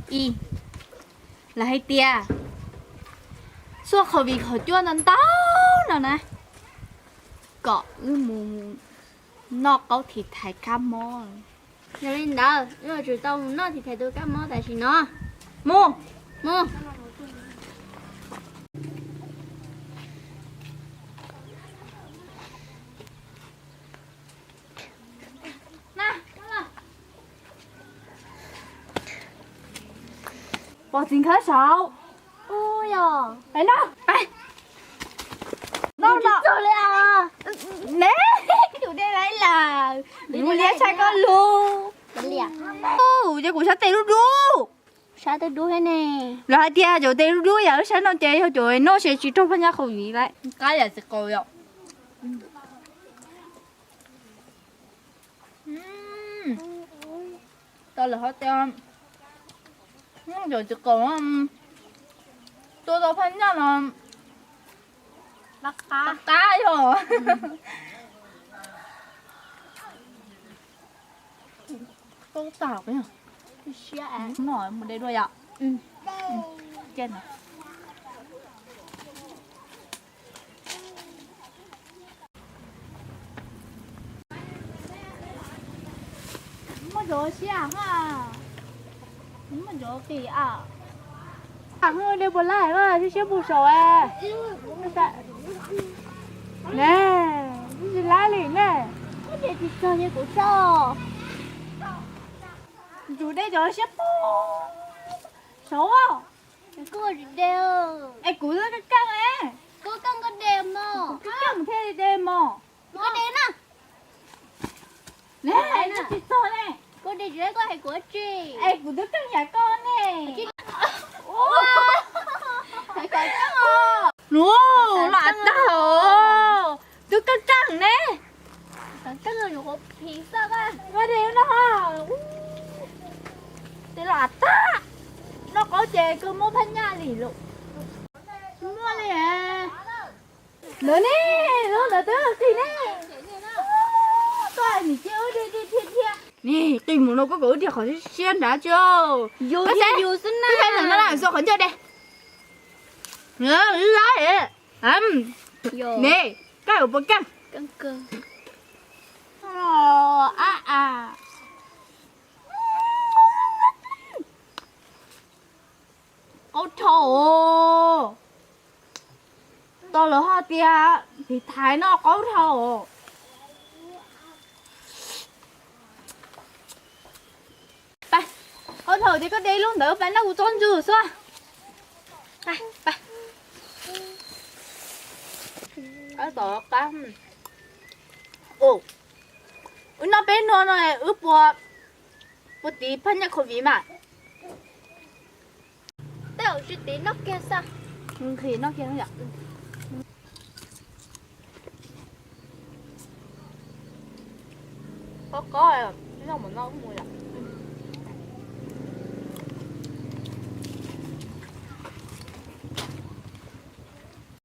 Ib, lawv hais tias xuaj COVID kaum cuaj no ntau no na, kom wb mus noj qaub tiv thaiv kab mob. Yog li ntawd wb yuav tsum tau mus noj tiv thaiv tus kab mob tam sim no. Mus, mus. Pov txiv khawb saud. Ua yog, peb noj, peb noj no. Ne, tus dej lawm lawm, mus liab tshaj koj lug. Ces kuv sab tes dub dub. Sab tes dub thiab ne. Lawv hais tias cov tes dub dub yam wb sab no ces yog cov noj ces tsis raug phaj nyaj COVID lawm. Qab yam txiv qaub yom. Tau lawm hov tias cov txiv qaub tua tau phaj nyaj no qab yog. Tau tas, mus de dua yom. Muaj cov siab ha, muaj cov qis a. Ab, de puas laib, siab siab puag saud. Ne, tsis laib li ne. Ces tsis txog ces kuv tso. Tus de cov siab puag saud. Es kuv twb keej keej, kuv keej koj de mog, kuv keej thiaj de mog. Koj de na. Ne, tsis txog ne. Koj de tsis laib koj hais kuv tsi. Es kuv twb keej yam koj ne. Nub, lam tag os. Twb keej keej ne. Ua de no, tes lam tag. Noj qaub ces kawg muab phaj nyaj li lawm. Muaj li. Ntawd ne, lub ntawd twb qis ne. Koj nim cia wb de de thiaj thiab. Nim qis mus no koj kom wb de qhov siab nrad tso. Yus thiab yus xwb na. Wb saib ntawm no na, xua qhov ncauj de. Laib. Ne, koj ua puas keej? Qaub dhau. Tau lawv hais tias tiv thaiv no qaub dhau. Qaub dhau ces koj de lub ntawd pab noj kuv tsob ntsws xwb. Wb noj peb nuag no wb puas, puas tiv phaj nyaj COVID mas? Tej zaum tsis tiv, noj kiag xwb. Nqhis noj kiag yom. Qab qab, noj mus noj mus yom.